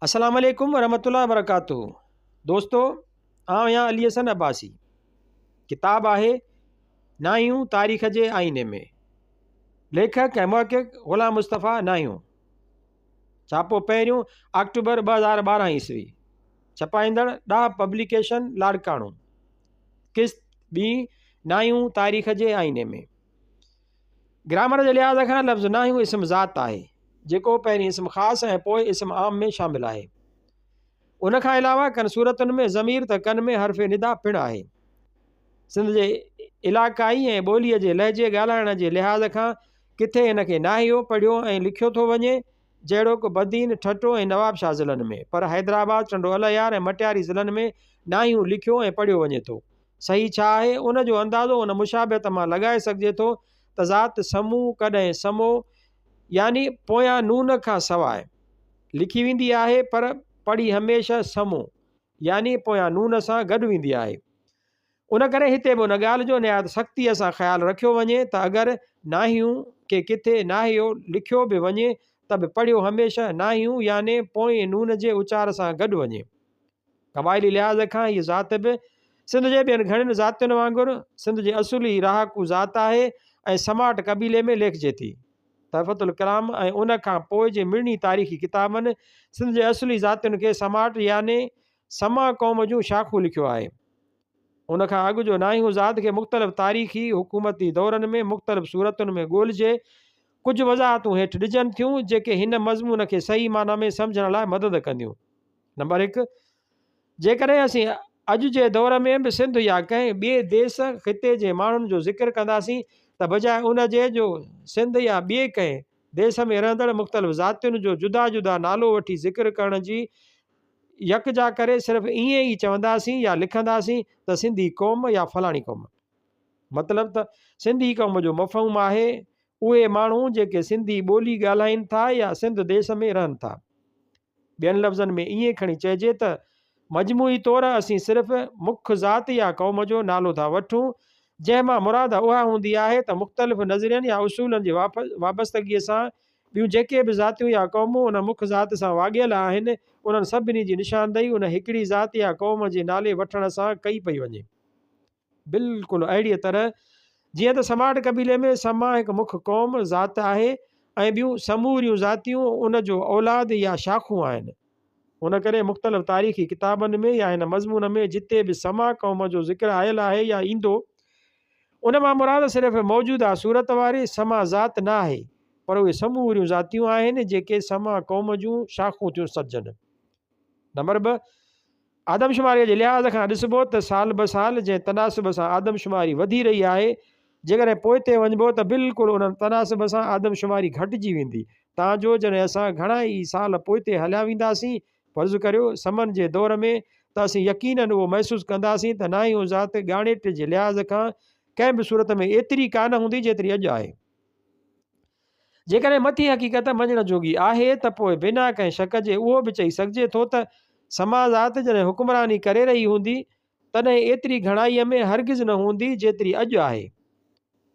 السلام عليڪم ورحمة الله وبرڪاته دوستو آئون آهيان علي حسن عباسي ڪتاب آهي ناهيون تاريخ جي آئيني ۾ ليکڪ ۽ محقق غلام مصطفيٰ ناهيون ڇاپو پهريون آڪٽوبر 2012 عيسوي ڇپائيندڙ ڏاهپ پبليڪيشن لاڙڪاڻو قسط ٻي ناهيون تاريخ جي آئيني ۾ گرامر جي لحاظ کان لفظ ناهيون اسم ذات آهي، جيڪو پهرين اسم خاص ۽ پوء اسم عام ۾ شامل آهي. ان کان علاوه ڪن صورتن ۾ ضمير ته ڪن ۾ حرف ندا پڻ آهي. سنڌ جي علاقائي ۽ ٻوليء جي لهجي ڳالهائڻ جي لحاظ کان ڪٿي ان کي ناهيو پڙهيو ۽ لکيو ٿو وڃي، جهڙوڪ بدين، ٺٽو ۽ نوابشاهه ضلعن ۾، پر حيدرآباد، ٽنڊو الهيار ۽ مٽياري ضلعن ۾ ناهيون لکيو ۽ پڙهيو وڃي ٿو. صحيح ڇا آهي، ان جو اندازو ان مشابهت مان لڳائي سگهجي ٿو ته ذات سمو ڪڏهن سمو يعني پويان نون کان سواء لکي ويندي آهي پر پڙهي هميشه سمو يعني پويان نون سان گڏ ويندي آهي. ان ڪري هتي به ان ڳالهه جو نهايت سختيء سان خيال رکيو وڃي ته اگر ناهيون کي ڪٿي ناهيو لکيو به وڃي ته به پڙهيو هميشه ناهيون يعني پوئين نون جي اچار سان گڏ وڃي. قبائلي لحاظ کان هيء ذات به سنڌ جي ٻين گهڻين ذاتين وانگر سنڌ جي اصولي رهاڪو ذات آهي ۽ سماٽ قبيلي ۾ ليکجي ٿي. تحفة الڪرام ۽ ان کان پوء جي مڙني تاريخي ڪتابن سنڌ جي اصلي ذاتين کي سماٽ يعني سما قوم جون شاخون لکيو آهي. ان کان اڳ جو ناهيون ذات کي مختلف تاريخي حڪومتي دورن ۾ مختلف صورتن ۾ ڳولجي ڪجهه وضاحتون هيٺ ڏجن ٿيون جيڪي هن مضمون کي صحيح معنيٰ ۾ سمجهڻ لاء مدد ڪنديون. نمبر هڪ، جيڪڏهن اسين اڄ جي دور ۾ به سنڌ يا ڪنهن ٻئي ديس، خطي جي ماڻهن جو ذڪر ڪنداسين ته بجاء ان جي جو سنڌ يا ٻئي ڪنهن ديس ۾ رهندڙ مختلف ذاتين جو جدا جدا نالو وٺي ذڪر ڪرڻ جي يڪجا ڪري صرف ائين ئي چونداسين يا لکنداسين ته سنڌي قوم يا فلاڻي قوم. مطلب ته سنڌي قوم جو مفهوم آهي اهي ماڻهو جيڪي سنڌي ٻولي ڳالهائين ٿا يا سنڌ ديس ۾ رهن ٿا. ٻين لفظن ۾ ائين کڻي چئجي ته مجموعي طور اسين صرف مک ذات يا قوم جو نالو ٿا وٺون، جنهن مان مراد اها هوندي آهي ته مختلف نظرين يا اصولن جي وابستگيء سان ٻيون جيڪي به ذاتيون يا قومون ان مک ذات سان واڳيل آهن، انهن سڀني جي نشاندهي ان هڪڙي ذات يا قوم جي نالي وٺڻ سان ڪئي پئي وڃي. بلڪل اهڙيء طرح جيئن ته سماٽ قبيلي ۾ سما هڪ مک قوم، ذات، آهي ۽ ٻيون سموريون ذاتيون ان جو اولاد يا شاخون آهن. ان ڪري مختلف تاريخي ڪتابن ۾ يا هن مضمون ۾ جتي به سما قوم جو ذڪر آيل آهي يا ايندو، ان مان مراد صرف موجوده صورت واري سما ذات نه آهي، پر اهي سموريون ذاتيون آهن، جيڪي سما قوم جون شاخون ٿيون سڏجن. نمبر ٻه، آدمشماريء جي لحاظ کان ڏسبو ته سال به سال جنهن تناسب سان آدمشماري وڌي رهي آهي، جيڪڏهن پوئتي وڃبو ته بلڪل ان تناسب سان آدمشماري گهٽجي ويندي، تان جو جڏهن اسان گهڻا ئي سال پوئتي هليا وينداسين، فرض ڪريو سمن جي دور ۾، ته اسين يقيناً اهو محسوس ڪنداسين ته ناهيون ذات ڳاڻيٽي جي لحاظ کان ڪنهن به صورت ۾ ايتري ڪانه هوندي جيتري اڄ آهي. جيڪڏهن مٿين حقيقت مڃڻ جوڳي آهي ته پوء بنا ڪنهن شڪ جي اهو به چئي سگهجي ٿو ته سما ذات جڏهن حڪمراني ڪري رهي هوندي تڏهن ايتري گهڻائيء ۾ هرگز نه هوندي جيتري اڄ آهي.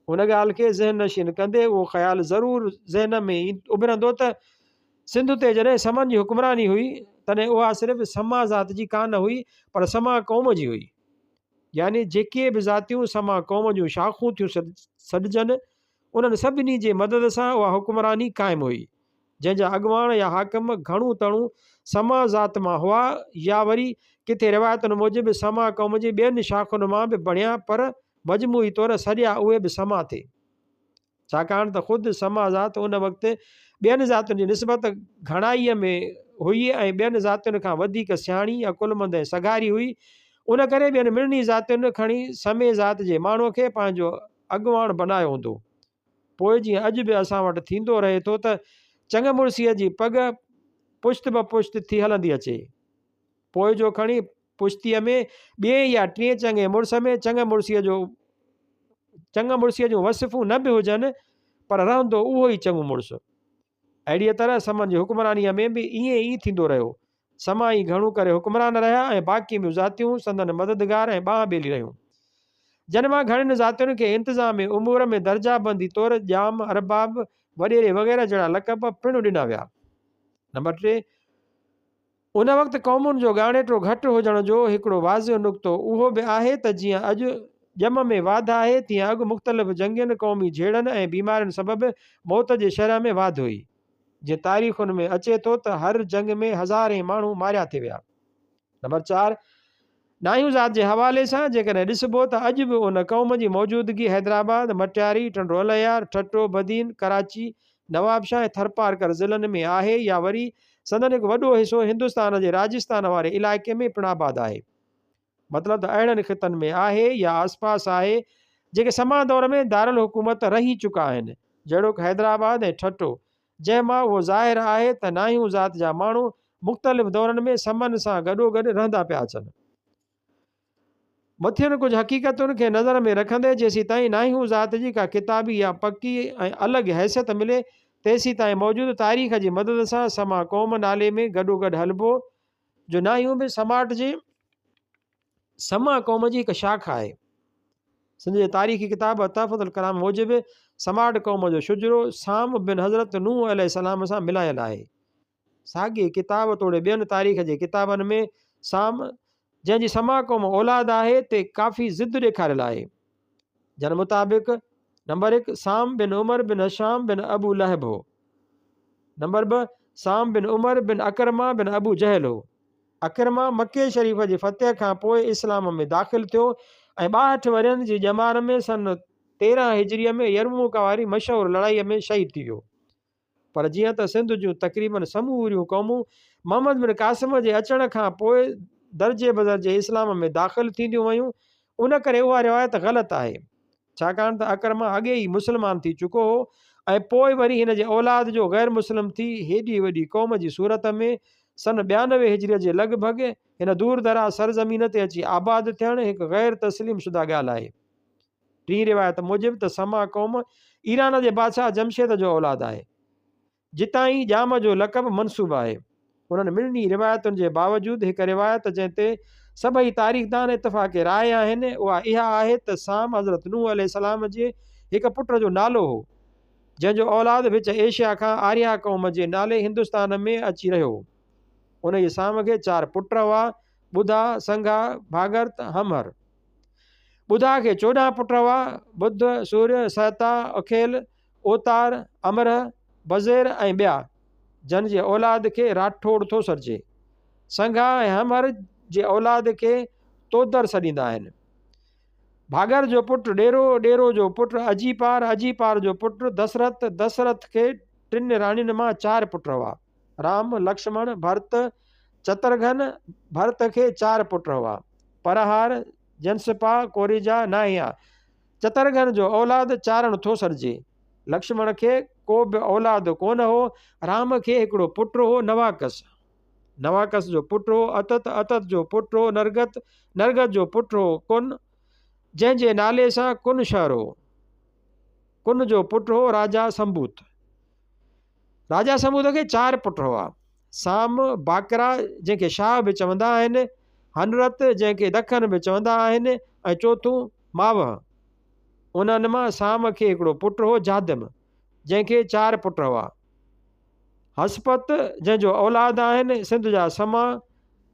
ان ڳالهه کي ذهن نشين ڪندي اهو خيال ضرور ذهن ۾ اڀرندو ته سنڌ تي جڏهن سمن جي حڪمراني هئي تڏهن اها صرف سما ذات جي ڪانه هئي پر سما قوم جي هئي. يعني جيڪي به ذاتيون سما قوم جون شاخون ٿيون سڏجن، انهن سڀني جي مدد سان اها حڪمراني قائم هئي، جنهن جا اڳواڻ يا حاڪم گهڻو تڻو سما ذات مان هئا يا وري ڪٿي روايتن موجب سما قوم جي ٻين شاخن مان به بڻيا پر مجموعي طور سڏيا اهي به سما ٿي. ڇاڪاڻ ته خود سما ذات ان وقت ٻين ذاتين جي نسبت گهڻائيء ۾ هئي ۽ ٻين ذاتين کان وڌيڪ سياڻي، عقلمند ۽ سگهاري هئي، ان ڪري ٻين مڙني ذاتين کڻي سمي ذات جي ماڻهوء کي پنهنجو اڳواڻ بنايو هوندو. پوء جيئن اڄ به اسان وٽ ٿيندو رهي ٿو ته چڱ مڙسيء جي پڳ پشت به پشت ٿي هلندي اچي. پوء جو کڻي پشتيء ۾ ٻئين يا ٽئين چڱي مڙس ۾ چڱ مڙسيء جو چڱ مڙسيء جون وصفون نه به هجن، پر رهندو اهو ئي چڱو مڙس. اهڙيء طرح سمن جي حڪمرانيء ۾ به ائين ئي ٿيندو رهيو. سما ئي گهڻو ڪري حڪمران رهيا ۽ باقي ٻيون ذاتيون سندن مددگار ۽ ٻانهن ٻيلي رهيون. جن مان گهڻين ذاتين کي انتظامي امور ۾ درجه بندي طور ڄام، ارباب، وڏيري وغيره جهڙا لقب پڻ ڏنا ويا. نمبر ٽي. ان وقت قومن جو ڳاڻيٽو گهٽ هجڻ جو هڪڙو واضح نقطو اهو به آهي ته جيئن اڄ ڄم ۾ واڌ آهي، تيئن اڳ مختلف جنگين، قومي جهيڙن ۽ بيمارين سبب موت جي شرح ۾ واڌ هئي. جيئن تاريخن ۾ اچي ٿو ته هر جنگ ۾ هزارين ماڻهو ماريا ٿي ويا. نمبر چار، ناهيون ذات جي حوالي سان جيڪڏهن ڏسبو ته اڄ به ان قوم جي موجودگي حيدرآباد، مٽياري، ٽنڊو الهيار، ٺٽو، بدين، ڪراچي، نوابشاهه ۽ ٿرپارڪر ضلعن ۾ آهي يا وري سندن هڪ وڏو حصو هندستان جي راجستان واري علائقي ۾ پڻ آباد آهي. مطلب ته اهڙن خطن ۾ آهي يا آسپاس آهي جيڪي سما دور ۾ دارالحڪومت رهي چڪا آهن جهڙوڪ حيدرآباد ۽ ٺٽو جنهن مان اهو ظاهر آهي ته ناهيون ذات جا ماڻهو مختلف دورن ۾ سمن سان گڏوگڏ رهندا پيا اچن. مٿين ڪجهه حقيقتن کي نظر ۾ رکندي جيسيتائين ناهيون ذات جي ڪا ڪتابي يا پڪي ۽ الڳ حيثيت ملي تيسيتائين موجود تاريخ جي مدد سان سما قوم نالي ۾ گڏوگڏ هلبو جو ناهيون به سماٽ جي سما قوم جي هڪ شاخ آهي. سنڌ جي تاريخي ڪتاب تحفة الڪرام موجب سماٽ قوم جو شجرو سام بن حضرت نوح عليه السلام سان ملايل آهي. ساڳئي ڪتاب توڙي ٻين تاريخ جي ڪتابن ۾ سام جنهن جي سما قوم اولاد آهي تي ڪافي ضد ڏيکاريل آهي. جن مطابق نمبر هڪ سام بن عمر بن هشام بن ابو لهب هو. نمبر 2 سام بن عمر بن عڪرمه بن ابو جهل هو. عڪرمه مڪي شريف جي فتح کان پوء اسلام ۾ داخل ٿيو ۽ 62 ورهين جي ڄمار ۾ سن 13 هجريء ۾ يرموڪ واري مشهور لڙائيء ۾ شهيد ٿي ويو. پر جيئن ته سنڌ جون تقريباً سموريون قومون محمد بن قاسم جي اچڻ کان پوء درجي بدرجي اسلام ۾ داخل ٿينديون ويون، ان ڪري اها روايت غلط آهي. ڇاڪاڻ ته عڪرمه اڳي ئي مسلمان ٿي چڪو هو ۽ پوء وري هن جي اولاد جو غير مسلم ٿي هيڏي وڏي قوم جي صورت ۾ سن 92 هجريء جي لڳ ڀڳ هن دور دراز سرزمين تي اچي آباد ٿيڻ هڪ غير تسليم شده ڳالهه آهي. ٽين روايت موجب ته سما قوم ايران جي بادشاهه جمشيد جو اولاد آهي. جتان ئي ڄام جو لقب منسوب آهي. انهن مڙني روايتن جي باوجود هڪ روايت جنهن تي سڀئي تاريخدان اتفاق راء آهن، اها اها آهي ته سام حضرت نوح عليه السلام جي هڪ پٽ جو نالو هو، جنهن جو اولاد وچ ايشيا کان آريا قوم جي نالي هندستان ۾ اچي رهيو هو. انهيء سام کي چار پٽ هئا، ٻڌا، سنگها، ڀاڳرت، همهر. ٻڌا کي 14 پٽ هئا، ٻڌ، سوريه، سهتا، اکيل، اوتار، امرهه، بزير ۽ ٻيا، جن جي اولاد کي راٺوڙ ٿو سڏجي. سنگها ۽ همهر جي اولاد کي تودر سڏيندا آهن. ڀاڳر جو پٽ ڏيرو، ڏيرو جو پٽ اجيپار، اجيپار جو پٽ دسرت، دسرت کي ٽن راڻين مان چار پٽ هئا، رام، لڪشمڻ، ڀرت، چترگهن، ڀرت کي چار پٽ هئا، پرهار، جنسپا، ڪوريجا، ناهيا. چترگهن جو اولاد چارڻ ٿو سڏجي. لڪشمڻ کي ڪو به اولاد ڪونه هو. رام کي هڪڙو پٽ هو نواڪس. نواڪس جو پٽ هو اتت، اتت جو پٽ هو نرگت، نرگت جو پٽ هو ڪن، جنهن جي نالي سان ڪن شهر هو. ڪن جو پٽ هو راجا سمبوت. راجا سمبوت کي چار پٽ هئا. سام، باقرا، جنهن کي شاهه به چوندا آهن، هنرت، جنهن کي دکن به چوندا آهن ۽ چوٿون ماوهه. انهن مان سام کي هڪڙو پٽ هو جادم، جنهن کي چار پٽ هئا. هسپت، جنهن جو اولاد آهن سنڌ جا سما،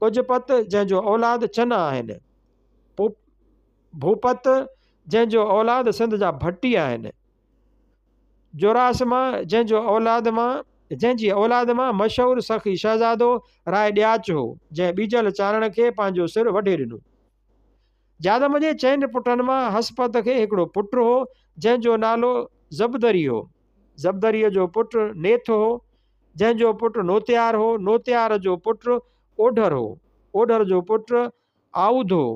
ڪجپت، جنهن جو اولاد چنا آهن. ڀوپت، جنهن جو اولاد سنڌ جا ڀٽي آهن. جوراس مان، جنهن جو اولاد مان، جنهن جي اولاد مان مشهور سخي شهزادو راء ڏياچ هو، جنهن ٻيجل چارڻ کي پنهنجو سر وڍي ڏنو. جادم جي چئن پٽن مان هسپت کي هڪڙو پٽ هو، جنهن جو نالو زبدري هو. زبدريء جو پٽ نيٿ هو، جنهن جو پٽ نوتيار هو. نوتيار جو پٽ اوڍر هو. اوڍر جو پٽ آئوڌ هو.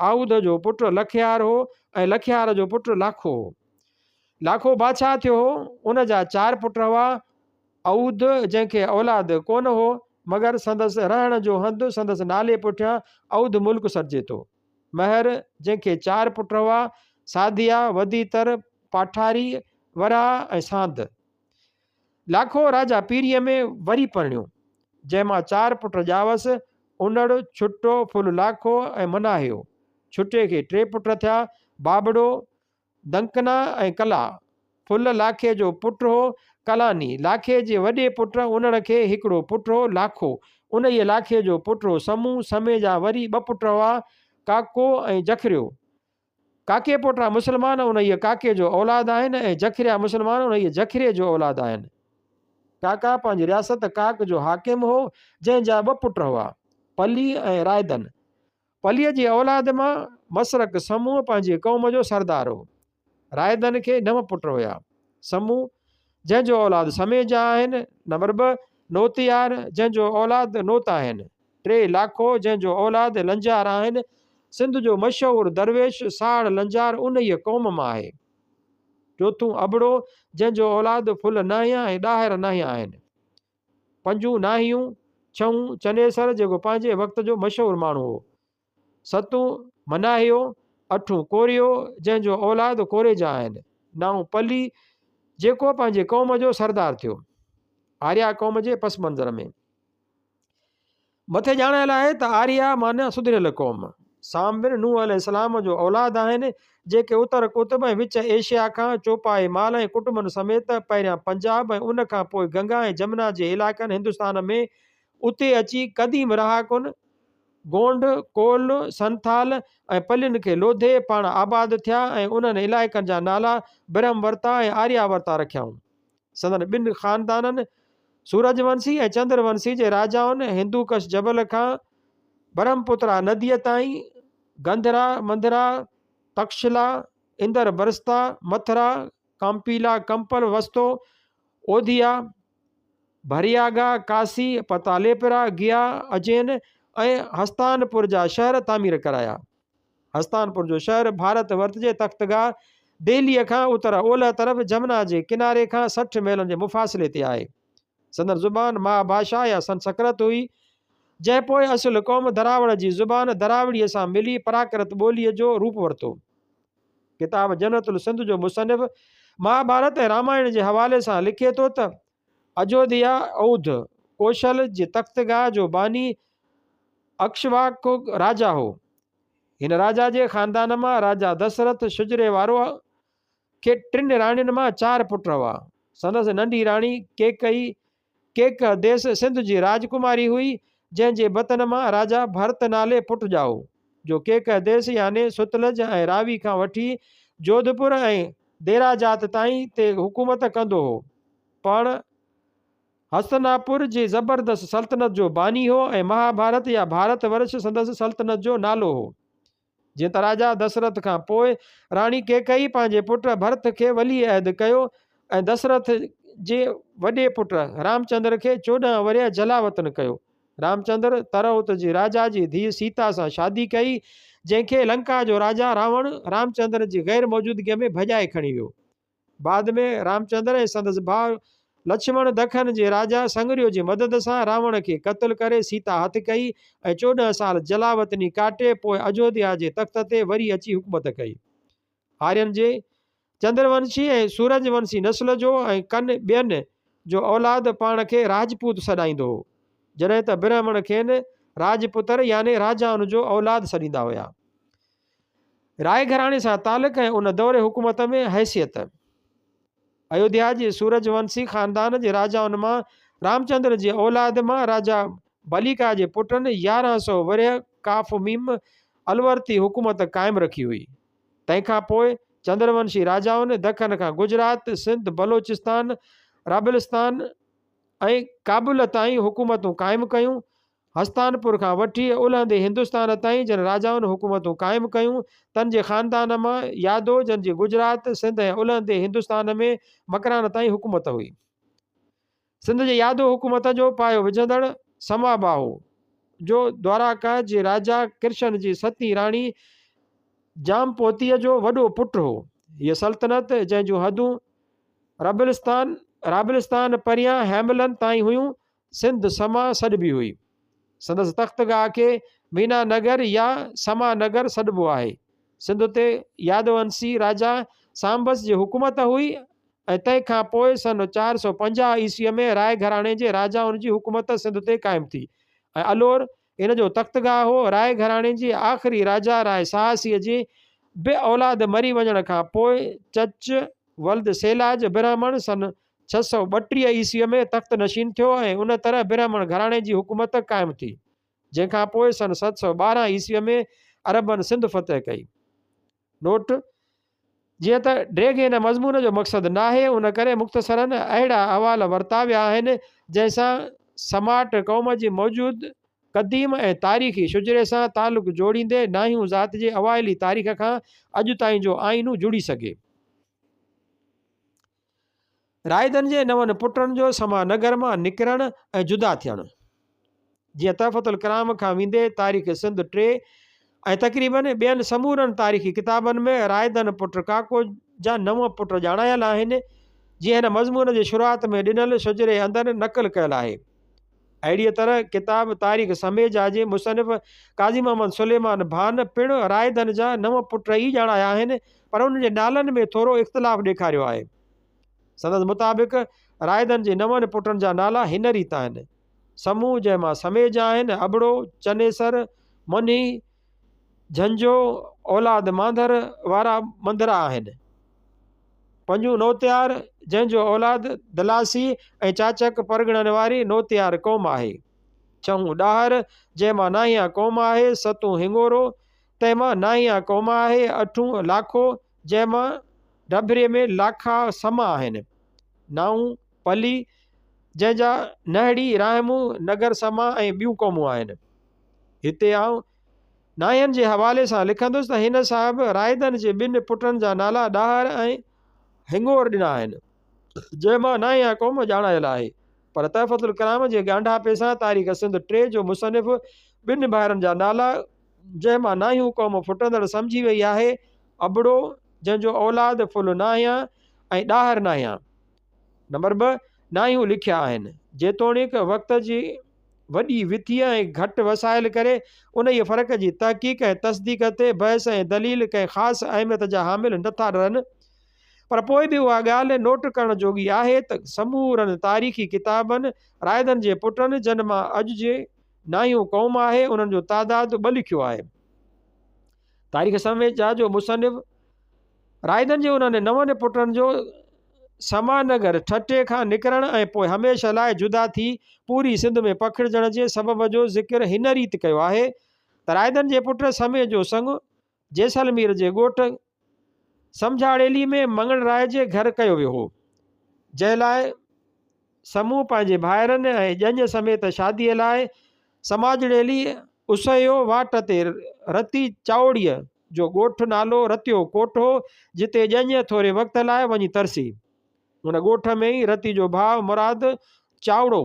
آئوڌ جو پٽ لکيار هو ۽ لکيار جو پٽ لاکو هو. لاکو بادشاهه ٿيو هو. ان جا چار پٽ هئا. ائوڌ، جنهن کي اولاد ڪونه هو، مگر سندس رهڻ جو هنڌ سندس نالي پٺيان ائوڌ ملڪ سڏجي ٿو. مهر، جنهن کي چار پٽ هئا، ساڌيا، وديتر، پاٺاري، وراهه ۽ ساند. لاکو راجا پيريء ۾ وري پرڻيو، جنهن مان چار پٽ ڄاوس، انڙ، ڇٽو، ڦل لاکو ۽ مناهيو. ڇٽي کي ٽي پٽ ٿيا، بابڙو، دنڪنا ۽ ڪلا، ڦل لاکي جو پٽ هو. ڪلاني، لاکي جي وڏي پٽ انڙ کي هڪڙو پٽ هو، لاکو. انهيء لاکي جو پٽ هو سمون، سمي جا وري ٻه پٽ هئا، ڪاڪو ۽ جکريو. ڪاڪي پوٽا مسلمان انهيء ڪاڪي جو اولاد آهن ۽ جکريا مسلمان انهيء جکري جو اولاد آهن. ڪاڪا پنهنجي رياست ڪاڪ جو حاڪم هو، جنهن جا ٻه پٽ هئا، پلي ۽ رائدن. پليء جي اولاد مان مسرڪ سمون پنهنجي قوم جو سردار هو. رائدن کي نو پٽ هيا. سمون، جنهن جو اولاد سميجا آهن. نمبر ٻه، نوتيار، جنهن جو اولاد نوت آهن. ٽي، لاکو، جنهن جو اولاد لنجار آهن. سنڌ جو مشهور درويش ساهڙ لنجار انهيء قوم مان آهي. چوٿون، ابڙو، جنهن جو اولاد ڦل ناهيان ۽ ڏاهر ناهيان آهن. پنجون، ناهيون. ڇهون، چنيسر، جيڪو پنهنجي وقت جو مشهور ماڻهو هو. ستون مناهيو، اٺون ڪوريو، جنهن جو اولاد ڪوريجا آهن. نائون پلي، جيڪو پنهنجي قوم جو سردار ٿيو. آريا قوم جي پس منظر ۾ مٿي ڄاڻايل آهي ته آريا معنيٰ سڌريل قوم، سام بن نوح عليه السلام جو اولاد آهن، جيڪي اتر قطب ۽ وچ ايشيا کان چوپائي مال ۽ ڪٽنبن سميت پهريان پنجاب ۽ ان کان پوء گنگا ۽ جمنا جي علائقن هندستان ۾ اتي اچي قديم رهاڪن گونڊ، ڪول، سنٿال ۽ پلين کي لوڌي پاڻ آباد ٿيا ۽ انهن علائقن جا نالا برهم ورتا ۽ آريا ورتا رکيائون. سندن ٻن خاندانن سورج ونسي ۽ چندر ونسي جي راجائن هندوڪش جبل کان برهمپترا نديء تائين گنڌرا، منڌرا، تڪشلا، اندر برستا، مٿرا، ڪامپيلا، ڪمپل وستو، اوڌيا، ڀرياگا، ڪاسي، پتاليپرا، گيا، اجين ۽ هستانپور جا شهر تعمير ڪرايا. هستانپور جو شهر ڀارت ورت جي تختگاهه دهليء کان اتر اولهه طرف جمنا جي ڪناري کان 60 ميلن جي مفاصلي تي آهي. سندن زبان ماء ڀاشا يا سنسڪرت هئي، جنهن پوء اصل قوم دراوڙ جي زبان دراوڙيء سان ملي پراڪرت ٻوليء جو روپ ورتو. ڪتاب جنت السنڌ جو مصنف مهاڀارت ۽ رامائڻ جي حوالي سان لکي ٿو ته اجوڌيا اوڌ، ڪوشل، جي تختگاهه جو باني اڪشواڪ راجا هو. هن راجا جي خاندان مان راجا دسرٿ شجري وارو کي ٽن راڻين مان چار پٽ هئا. سندس ننڍي راڻي ڪيڪئي ڪيڪه ديس سنڌ جي راجڪماري هئي، جنهن جي بطن مان راجا ڀرت نالي پٽ ڄائو، جو ڪيڪه ديس يعني ستلج ۽ راوي کان وٺي جوڌپور ۽ ديراجات تائين تي حڪومت ڪندو هو. پاڻ هستناپور جي زبردست سلطنت جو باني هو ۽ مهاڀارت يا ڀارت ورش سندس سلطنت جو نالو هو. جيئن ته راجا دسرٿ کان پوء راڻي ڪيڪئي پنهنجي پٽ ڀرت کي ولي عهد ڪيو ۽ دسرٿ جي وڏي پٽ رامچندر کي 14 ورهيه جلاوطن ڪيو. رامچندر ترهوت جي راجا جي ڌيء سيتا سان شادي ڪئي، جنهن کي لنڪا جو راجا راوڻ رامچندر جي غير موجودگيء ۾ ڀڄائي کڻي ويو. بعد ۾ رامچندر ۽ سندس ڀاء لڇمڻ دکن جي راجا سنگريو جي مدد سان راوڻ کي قتل ڪري سيتا هٿ ڪئي ۽ 14 سال جلاوطني ڪاٽي پوء اجوڌيا جي تخت تي وري اچي حڪومت ڪئي. آرين جي چندرونشي ۽ سورج ونسي نسل جو ۽ ڪن ٻين جو اولاد پاڻ کي راجپوت سڏائيندو هو، جڏهن ته برهمڻ کين راجپتر يعني راجائن جو اولاد سڏيندا هيا. راء گهراڻي سان تعلق ۽ ان دور حڪومت ۾ حيثيت. ايوڌيا جي سورج ونسي خاندان جي راجائن مان رامچندر جي اولاد مان راجا بليڪا جي پٽن 1100 ورهيه ڪاف ميم الورتي حڪومت قائم رکي هئي. تنهن کان پوء چندرونشي راجائن دکن کان گجرات، سنڌ، بلوچستان، رابلستان ۽ ڪابل تائين حڪومتون قائم ڪيون. هستانپور کان وٺي الهندي هندستان تائين جن راجائن حڪومتون قائم ڪيون، تن جي خاندان مان يادو جن جي گجرات، سنڌ ۽ الهندي هندستان ۾ مڪران تائين حڪومت هئي. سنڌ جي يادو حڪومت جو پايو وجهندڙ سمابا هو، جو دوارڪا جي راجا ڪرشن جي ستين راڻي جامپوتيء جو وڏو پٽ هو. هيء سلطنت، جنهن جون حدون ربلستان، رابلستان پريان هيملن تائين هيون، سنڌ سما سڏبي هئي. سندس تختگاهه کي مينا نگر يا سما نگر سڏبو آهي. سنڌ تي يادونسي راجا سامبس جي حڪومت هئي ۽ تنهن کان پوء سن 450 عيسويء ۾ راء گهراڻي جي راجائن جي حڪومت سنڌ تي قائم ٿي ۽ الور ان جو تختگاهه هو. راء گهراڻي جي آخري راجا راء سهاسيء جي به اولاد مري وڃڻ کان پوء چچ ولد سيلاج برهمڻ سن 632 عيسويء ۾ تخت نشين ٿيو ۽ ان طرح برهمڻ گهراڻي جي حڪومت قائم ٿي، جنهن کان پوء سن 712 عيسويء ۾ عربن سنڌ فتح ڪئي. نوٽ، جيئن ته ڊيگهه هن مضمون جو مقصد ناهي، ان ڪري مختصراً اهڙا احوال ورتا ويا آهن، جنهن سان سماٽ قوم جي موجود قديم ۽ تاريخي شجري سان تعلق جوڙيندي ناهيون ذات جي اوائلي تاريخ کان اڄ تائين جو آئينو جڙي سگهي. رائدن جي نون پٽن جو سما نگر مان نڪرڻ ۽ جدا ٿيڻ. جيئن تحفة الڪرام کان ويندي تاريخ سنڌ ٽي ۽ تقريباً ٻين سمورن تاريخي ڪتابن ۾ رائدن پٽ ڪاڪو جا نو پٽ ڄاڻايل آهن، جيئن هن مضمون جي شروعات ۾ ڏنل شجري اندر نقل ڪيل آهي. اهڙيء طرح ڪتاب تاريخ سميجا جي مصنف قاضي محمد سليمان ڀان پڻ رائڌن جا نو پٽ ئي ڄاڻايا آهن، پر انهن جي نالن ۾ ٿورو اختلاف ڏيکاريو آهي. سندس مطابق رائڌن جي نون پٽن جا نالا هن ريت آهن، سمون جنهن مان سميجا آهن، ابڙو، چنيسر، منهي، جهنجهو، اولاد مانڌر وارا منڌرا آهن. پنجون نوتيار، جنهن جو اولاد دلاسي ۽ چاچڪ پرڳڻن واري نوتيار قوم آهي. ڇهون ڏاهر، جنهن مان ناهيان قوم آهي. ستون هڱورو، تنهن مان ناهيان قوم آهي. اٺون لاکو، جنهن مان ڊڀري ۾ لاکا سما آهن. نائون پلي، جنهن جا نهڙي، راهمون، نگر سما ۽ ٻيون قومون آهن. هتي آئون ناهين جي حوالي سان لکندس ته هن صاحب رائدن جي ٻن پٽن جا نالا ڏاهر ۽ هڱور ڏنا آهن، جنهن مان ناهيان قوم ڄاڻايل آهي، پر تحفة الڪرام جي ڳانڍاپي سان تاريخ سنڌ ٽي جو مصنف ٻن ڀائرن جا نالا، جنهن مان ناهيون قوم ڦٽندڙ سمجهي وئي آهي، ابڙو، جنهن جو اولاد ڦل ناهيان ۽ ڏاهر ناهيان، نمبر ٻه، ناهيون لکيا آهن، جيتوڻيڪ وقت جي. وڏي وٿيء ۽ گهٽ وسائل ڪري انهيء فرق جي تحقيق ۽ تصديق تي بحث ۽ دليل ڪنهن خاص اهميت جا حامل نه ٿا رهن پر پوء به اها ڳالهه نوٽ ڪرڻ جوڳي آهي ته سمورن تاريخي ڪتابن رائدن جي پٽن جن مان اڄ جي ناهيون قوم آهي انهن جو تعداد ٻه لکيو آهي. تاريخ سميجا جو مصنف رائدن جي انهن نون پٽن جو سمانگر ٺٽي کان نڪرڻ ۽ پوء هميشه لاء جدا ٿي پوري سنڌ ۾ پکڙجڻ جي سبب جو ذڪر هن ريت ڪيو آهي ته رائدن جي پٽ سمي جو سڱ جيسلمير جي ڳوٺ سمجهاڙيلي ۾ مڱڻ راء جي گهر ڪيو ويو هو، جنهن لاء سمون پنهنجي ڀائرن ۽ ڄڃ سميت شاديء لاء سماجڙيلي اسهيو واٽ تي رتي چاوڙيء جو ڳوٺ نالو رتيو ڪوٽ هو، جتي ڄڃ ٿوري وقت لاء وڃي ترسي. ان ڳوٺ ۾ ئي رتي جو ڀاء مراد چاوڙو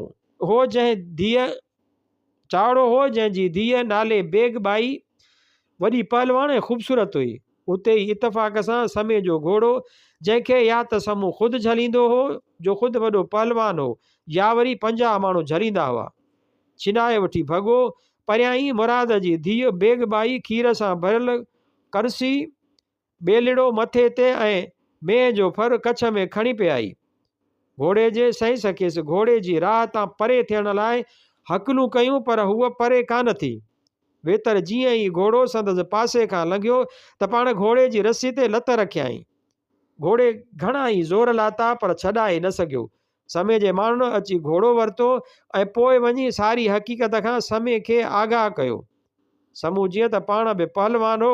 هو، جنهن ڌيء چاوڙو هو، جنهن جي ڌيء نالي بيگ ٻائي وڏي پهلواڻ ۽ خوبصورت هئي. اتي ئي اتفاق سان سمي جو گهوڙو، جنهن کي يا ته سمون خود جهليندو هو، جو خود وڏو پهلوان هو، يا وري 50 ماڻهو جهليندا هئا. ڇنائي وٺي ڀڳو. پريان ئي مراد جي ڌيء بيگ ٻائي کير سان ڀريل ڪرسي، ٻيلڙو مٿي تي ۽ مينهن جو ڦر ڪڇ ۾ کڻي پئي آئي. گهوڙي جي سئيس کيس گهوڙي جي راهه تان پري ٿيڻ لاء هڪلون ڪيون پر هوء پري ڪانه ٿي. ويتر جيئن ئي گهوڙو سندس پاسي کان لنگهيو ته پاڻ گهوڙي جي رسي تي لت رکيائين. گهوڙي گهڻا ئي زور لاتا پر ڇڏائي نه سگهيو. سمي جي ماڻهن اچي گهوڙو ورتو ۽ پوء وڃي ساري حقيقت کان سمي کي آگاهه ڪيو. سمو جيئن ته پاڻ به پهلوان هو،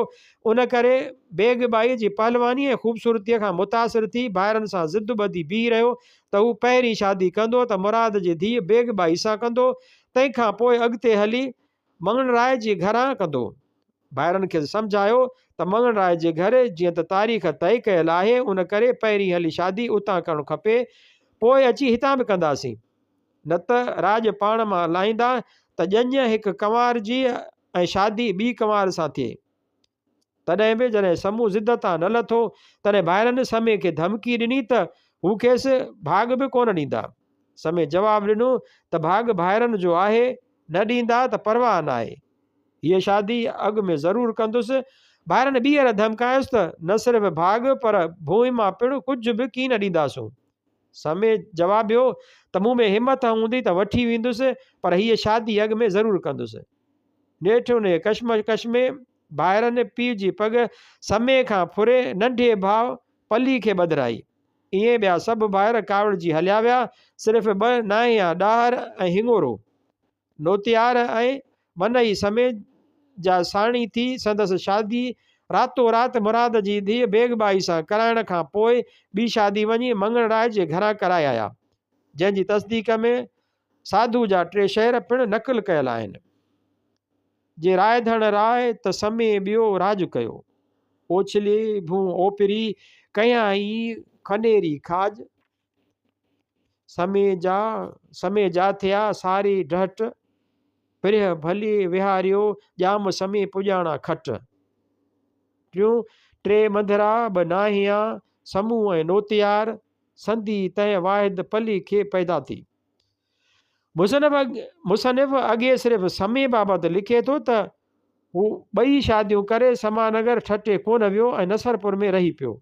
ان ڪري بيگ ٻائي جي پهلواني ۽ خوبصورتيء کان متاثر ٿي ڀائرن سان ضد ٻڌي بيهي رهيو ته هو پهرين شادي ڪندو ته مراد جي ڌيء بيگ ٻائي سان ڪندو، تنهن کان پوء اڳتي هلي مڱڻ راء جي گهران ڪندو. ڀائرن کيس سمجهايو ته مڱڻ راء جي گهر جيئن ته تاريخ طئي ڪيل آهي، ان ڪري پهرين هلي شادي اتان ڪرڻ کپي، پوء اچي هتان به ڪنداسين. نه ته راڄ پاڻ مان لاهيندا ته ڄڃ هڪ ڪنوار جي ۽ شادي ٻي ڪنوار سان ٿئي. تڏهن به جڏهن سمون ضد تان نه لٿو، تڏهن ڀائرن سمي کي ڌمڪي ڏني ته هو کيس ڀاڳ به ڪونه ڏيندا. سمي جواب ڏنو ته ڀاڳ ڀائرن جو آهي، نه ڏيندا ته پرواهه ناهي. هيء شادي اڳ ۾ ضرور ڪندس. ڀائرن ٻيهر ڌمڪايس ته نه صرف ڀاڳ پر ڀونء مان پڻ ڪجهه به ڪين ڏينداسون. سمي جوابيو ته مون ۾ همٿ هوندي ته وٺي ويندس، پر هيء شادي اڳ ۾ ضرور ڪندس. نيٺ انهيء ڪشمڪش ۾ ڀائرن پيء جي پڳ سمي کان ڦري ننڍي ڀاء پلي کي ٻڌرائي. ائين ٻيا سڀ ڀائر ڪاوڙجي هليا ويا، صرف ٻه ناهيان ڏاهر ۽ هڱورو، نوتيار ۽ منئي سمي جا ساڻي ٿي سندس شادي راتو رات مراد جي ڌيء بيگ ٻائي سان ڪرائڻ کان پوء ٻي شادي وڃي مڱڻ راء جي گهران ڪرائي آيا، جنهن جي تصديق ۾ ساڌو جا ٽي شعر پڻ نقل ڪيل آهن. جي رائڌڻ راء ته سمي ٻيو راڄ ڪيو. اوڇلي ڀون اوپري، ڪيائين کنيري کاڄ. سمي جا سمي جا ٿيا ساري ڊهٽ. پرهه ڀلي ويهاريو، ڄام سمي پڄاڻا کٽ. ٽيون ٽي منڌرا ٻه ناهيان، سمون ۽ نوتيار، سندي تنهن واحد پلي کي پيدا ٿي. مصنف اڳي صرف سمي بابت لکي ٿو ته هو ٻئي شاديون ڪري سمانگر ٺٽي ڪونه ويو ۽ نصرپور ۾ رهي پيو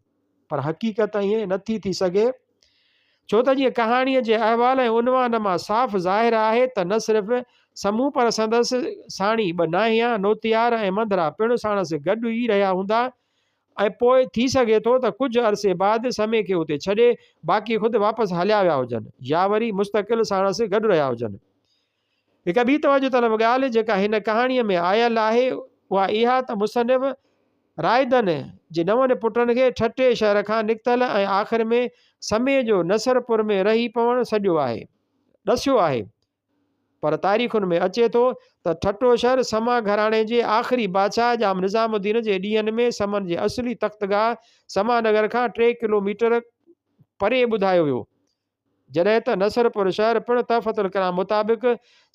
پر حقيقت ائين نٿي ٿي سگهي ڇو ته جيئن ڪهاڻيء جي احوال ۽ عنوان مان صاف ظاهر آهي ته نه صرف سمون پر سندس ساڻي ٻه ناهيان نوتيار ۽ منڌرا پڻ ساڻس گڏ ئي رهيا هوندا ۽ پوء ٿي سگهي ٿو ته ڪجهه عرصي بعد سمي کي اتي ڇڏي باقي خود واپس هليا ويا هجن يا وري مستقل ساڻس گڏ رهيا هجن. هڪ ٻي توجه طلب ڳالهه جيڪا هن ڪهاڻيء ۾ آيل آهي اها اها ته مصنف رائدن جي نون پٽن کي ٺٽي شهر کان نڪتل ۽ آخر ۾ سمي جو نصرپور ۾ رهي پوڻ سڏيو آهي ڏسيو آهي. پر تاريخن ۾ اچي ٿو ته ٺٽو شهر سما گهراڻي جي آخري بادشاهه ڄام نظام الدين جي ڏينهن ۾ سمن جي اصلي تختگاهه سما نگر کان ٽي ڪلو ميٽر پري ٻڌايو ويو. جڏهن ته نصرپور شهر پڻ تحفة الڪرام مطابق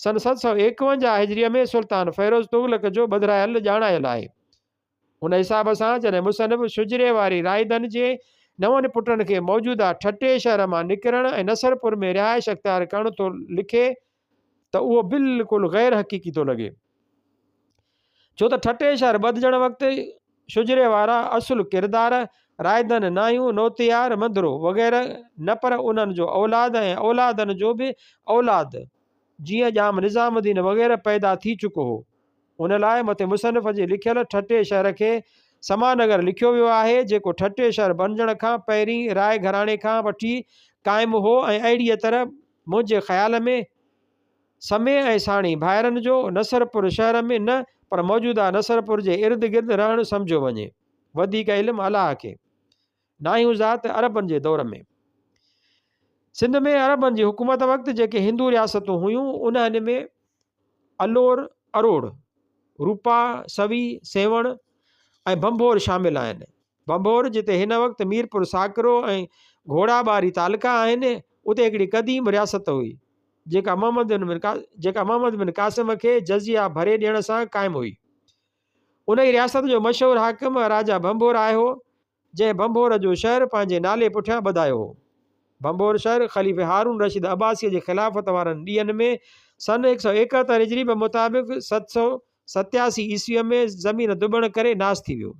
سن 751 هجريء ۾ سلطان فيروز تغلق جو ٻڌرايل ڄاڻايل آهي. ان حساب سان جڏهن مصنف شجري واري رائدن جي نون پٽن کي موجوده ٺٽي شهر مان نڪرڻ ۽ نصرپور ۾ رهائش اختيار ڪرڻ ٿو لکي ته اهو بلڪل غير حقيقي ٿو لڳي. ڇو ته ٺٽي شهر ٻڌجڻ وقت شجري وارا اصل ڪردار رائدن، ناهيون، نوتيار، منڌرو وغيره نه پر انهن جو اولاد ۽ اولادن جو به اولاد جيئن ڄام نظام الدين وغيره پيدا ٿي چڪو هو. ان لاء مٿي مصنف جي لکيل ٺٽي شهر کي سمانگر لکيو ويو آهي، جيڪو ٺٽي شهر بڻجڻ کان پهرين راء گهراڻي کان وٺي قائم هو ۽ اهڙيء طرح منهنجي خيال ۾ سمي ۽ ساڻي ڀائرن جو نصرپور شهر ۾ نه پر موجوده نصرپور جي ارد گرد رهڻ سمجهيو وڃي. وڌيڪ علم الله کي. ناهيون ذات عربن جي دور ۾ سنڌ ۾ عربن جي حڪومت وقت جيڪي هندو رياستون هيون انهن ۾ الور، اروڙ، روپا، سوي، سيوهڻ ۽ ڀنڀور شامل آهن. ڀنڀور جتي هن وقت ميرپور ساڪرو ۽ گهوڙا ٻاري تعلقا آهن، اتي هڪڙي قديم رياست هئي، جيڪا محمد بن جيڪا محمد بن قاسم کي جزيه ڀري ڏيڻ سان قائم هئي. انهيء رياست جو مشهور حاڪم راجا ڀنڀور آهي هو، جنهن ڀنڀور جو شهر پنهنجي نالي پٺيان ٻڌايو هو. ڀنڀور شهر خليفي هارون رشيد عباسيء جي خلافت وارن ڏينهن ۾ سن 171 هجري بمطابق 787 عيسويء ۾ زمين ڌٻڻ ڪري ناس ٿي ويو.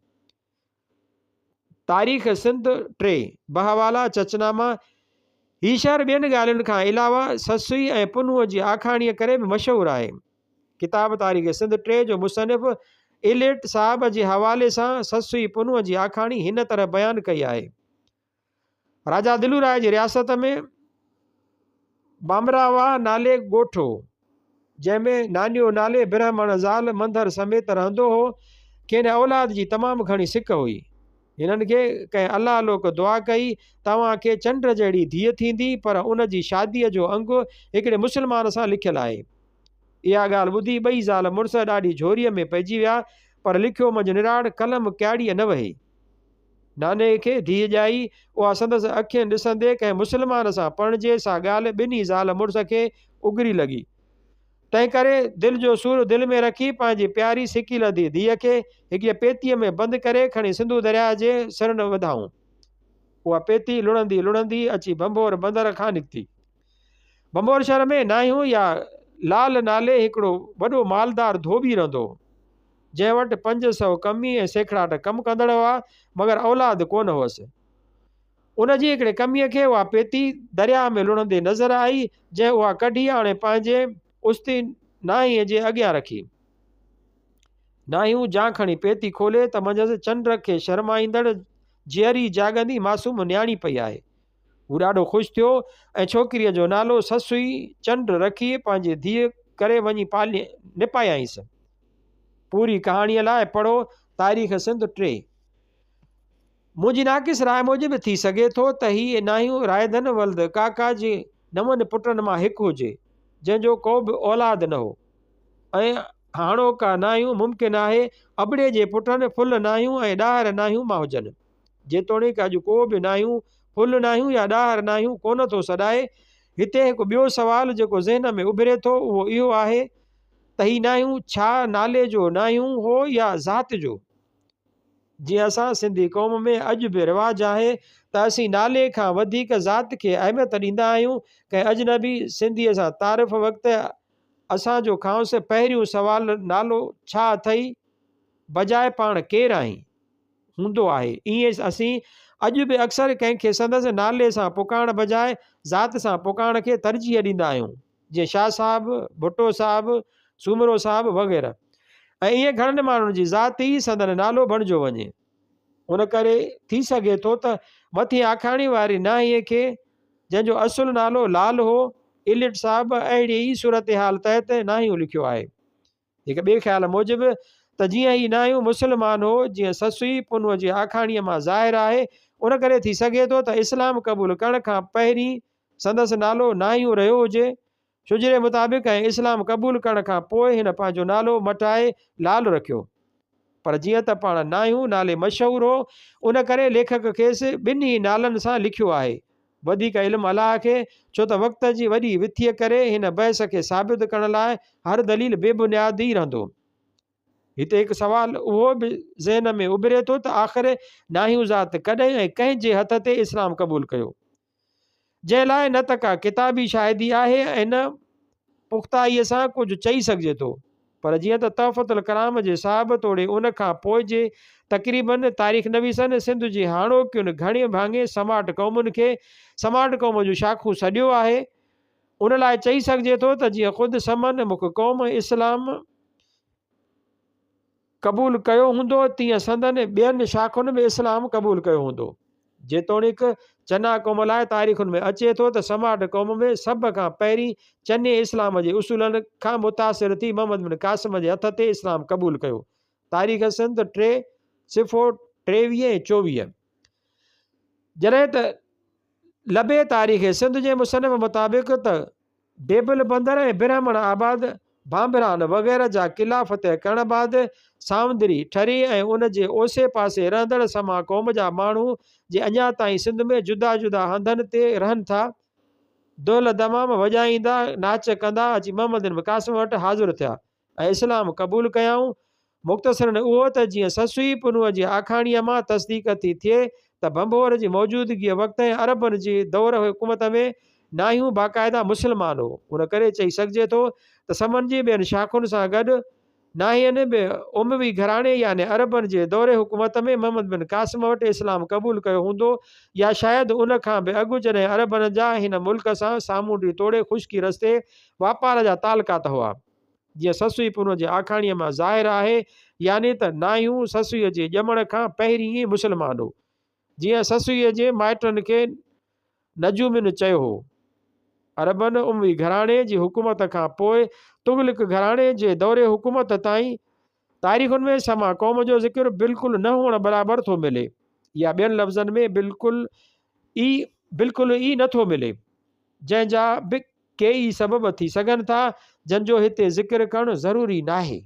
تاريخ سنڌ ٽي، بحوالا، چچناما، هي شهر ٻين ڳالهين کان علاوه سسئي ۽ پنهونء جي آکاڻيء ڪري به مشهور آهي. ڪتاب تاريخ سنڌ ٽي جو مصنف ايليٽ صاحب جي حوالي سان سسئي پنهونء جي آکاڻي هن طرح بيان ڪئي آهي. راجا دلوراء جي رياست ۾ بامراوا نالي ڳوٺ هو، جنهن ۾ نانيو نالي برهمڻ زال منڌر سميت رهندو هو. کين اولاد جي تمام گهڻي سڪ هئي. هنن کي ڪنهن الله لوڪ دعا ڪئي، توهان کي چنڊ جهڙي ڌيء ٿيندي، پر ان جي شاديء جو انگ هڪڙي مسلمان سان لکيل آهي. اها ڳالهه ٻڌي ٻئي زال مڙس ڏاڍي جهوريء ۾ پئجي ويا، پر لکيو منجهه نراڙ قلم ڪياڙيء نه وهي. ناني کي ڌيء ڄائي، اها سندس اکين ڏسندي ڪنهن مسلمان سان پرڻجي سا ڳالهه ٻنهي زال مڙس کي اگري لڳي. تنهنڪري دل جو سور دل ۾ رکي پنهنجي پياري سڪيلڌي ڌيء کي هڪڙيء پيتيء ۾ بند ڪري کڻي سنڌو درياهه جي سرن وڌائون. اها پيتي لڙهندي لڙهندي اچي ڀنڀور بندر کان نڪتي. ڀنڀور شهر ۾ ناهيون يا لال نالي هڪڙو وڏو مالدار ڌوٻي رهندو هو. جنهن وٽ 500 ڪمي ۽ سيکڙاٽ ڪم ڪندڙ هئا، مگر اولاد ڪونه هئس. ان جي هڪڙي ڪميء کي اها پيتي درياهه ۾ لڙهندي نظر آئي، جنهن اها ڪڍي آڻي پنهنجي استي ناهينء جي اڳيان رکي. ناهيون جان کڻي پيتي کولي ته منجهس چنڊ کي شرمائيندڙ جيئري جاڳندي معصوم نياڻي پئي آهي. هو ڏاڍو خوش ٿيو ۽ ڇوڪريء جو نالو سسئي چنڊ رکي پنهنجي ڌيء ڪري وڃي پالي نپايائينس. پوري ڪهاڻيء لاء پڙهو تاريخ سنڌ 3. منهنجي ناقص راء موجب ٿي سگهي ٿو ته هي ناهيون رائڌن ولد ڪاڪا جي نون پٽن مان هڪ هجي، جنهن جو ڪو به اولاد نه هو ۽ هاڻوڪا ناهيون ممڪن آهي ابڙي جي پٽن ڦل ناهيون ۽ ڏاهر ناهيون مان هجن. جيتوڻيڪ اڄ ڪو به ناهيون، ڦل ناهيون يا ڏاهر ناهيون ڪونه ٿو سڏائي. هتي هڪ ٻيو سوال جيڪو ذهن ۾ اڀري ٿو اهو اهو آهي ته هي ناهيون ڇا نالي جو ناهيون هو يا ذات جو؟ جيئن اسان سنڌي قوم ۾ اڄ به رواج آهي ته اسين نالي کان وڌيڪ ذات کي اهميت ڏيندا آهيون. ڪنهن اجنبي سنڌيء سان تعارف وقت اسان جو کانئس پهريون سوال نالو ڇا اٿئي؟ بجاء پاڻ ڪير آهين؟ هوندو آهي. ائين اسين اڄ به اڪثر ڪنهن کي سندس نالي سان پڪارڻ بجاء ذات سان پڪارڻ کي ترجيح ڏيندا آهيون، جيئن شاهه صاحب، ڀٽو صاحب، سومرو صاحب وغيره. ۽ ائين گهڻن ماڻهن جي ذات ئي سندن نالو بڻجيو وڃي. ان ڪري ٿي سگهي ٿو ته مٿين آکاڻي واري ناهينء کي، جنهن جو اصل نالو لال هو، ايليٽ صاحب اهڙي ئي صورتحال تحت ناهيون لکيو آهي. هڪ ٻئي خيال موجب ته جيئن هي ناهيون مسلمان هو، جيئن سسئي پنهونء جي آکاڻيء مان ظاهر آهي، ان ڪري ٿي سگهي ٿو ته اسلام قبول ڪرڻ کان پهرين سندس نالو ناهيون رهيو هجي. شجري مطابق ۽ اسلام قبول ڪرڻ کان پوء هن پنهنجو نالو مٽائي لال رکيو. پر جيئن ته پاڻ ناهيون نالي مشهور هو، ان ڪري ليکڪ کيس ٻنهي نالن سان لکيو آهي. وڌيڪ علم الله کي، ڇو ته وقت جي وڏي وٿيء ڪري هن بحث کي ثابت ڪرڻ لاء هر دليل بي بنياد ئي رهندو. هتي هڪ سوال اهو به ذهن ۾ اڀري ٿو ته آخر ناهيون ذات ڪڏهن ۽ ڪنهن جي هٿ تي اسلام قبول ڪيو؟ جنهن لاء نه ته ڪا ڪتابي شاهدي آهي ۽ نه پختائيء سان ڪجهه چئي سگهجي ٿو، پر جيئن ته تحفة الڪرام جي صاحب توڙي ان کان پوء جي تقريباً تاريخ نويسن سنڌ جي هاڻوڪين گهڻي ڀاڱي سماٽ قومن کي سماٽ قوم جون شاخون سڏيو آهي، ان لاء چئي سگهجي ٿو ته جيئن خود سمن مک قوم اسلام قبول ڪيو هوندو، تيئن سندن ٻين شاخن به اسلام قبول ڪيو هوندو. جيتوڻيڪ چنا قوم لاء تاريخن ۾ اچي ٿو ته سماٽ قوم ۾ سڀ کان پهرين چني اسلام جي اصولن کان متاثر ٿي محمد بن قاسم جي هٿ تي اسلام قبول ڪيو. تاريخ سنڌ 3، صفحو 23 ۽ 24. جڏهن ته لبي تاريخ سنڌ جي مصنف مطابق ته ديبل بندر ۽ برهمڻ آباد، ڀانڀران وغيره جا قلعا فتح ڪرڻ بعد ساوندري، ٺري ۽ ان جي اوسي پاسي رهندڙ سما قوم جا ماڻهو جي اڃا تائين سنڌ ۾ جدا جدا هنڌن تي رهن ٿا، دهل دمام وڄائيندا، ناچ ڪندا اچي محمد بن قاسم وٽ حاضر ٿيا. ۽ اسلام قبول ڪيائون. مختصراً اهو ته جيئن سسئي پنهونء جي آکاڻيء مان تصديق ٿي ٿئي ته ڀنڀور جي موجودگيء وقت ۽ عربن جي دور حڪومت ۾ ناهيون باقاعده مسلمان هو. ان ڪري چئي سگهجي ٿو ته سمن جي ٻين شاخن سان گڏ ناهين به اموي گهراڻي يعني عربن جي دور حڪومت ۾ محمد بن قاسم وٽ اسلام قبول ڪيو هوندو يا شايد ان کان به اڳ جڏهن عربن جا هن ملڪ سان سامونڊي توڙي خشڪي رستي واپار جا تعلقات هئا. جيئن سسئي پنهون جي آکاڻيء مان ظاهر آهي، يعني ته ناهيون سسئيء جي ڄمڻ کان پهرين ئي مسلمان هو. جيئن سسئيء جي مائٽن کي نجومين چيو هو. عربن اموي گهراڻي جي حڪومت کان پوء تغلق گهراڻي جي دور حڪومت تائين تاريخن ۾ سما قوم جو ذڪر بلڪل نه هئڻ برابر ٿو ملي يا ٻين لفظن ۾ بلڪل ئي بلڪل ئي نه ٿو ملي، جنهن جا به ڪيئي سبب ٿي سگهن ٿا، جن جو هتي ذڪر ڪرڻ ضروري ناهي.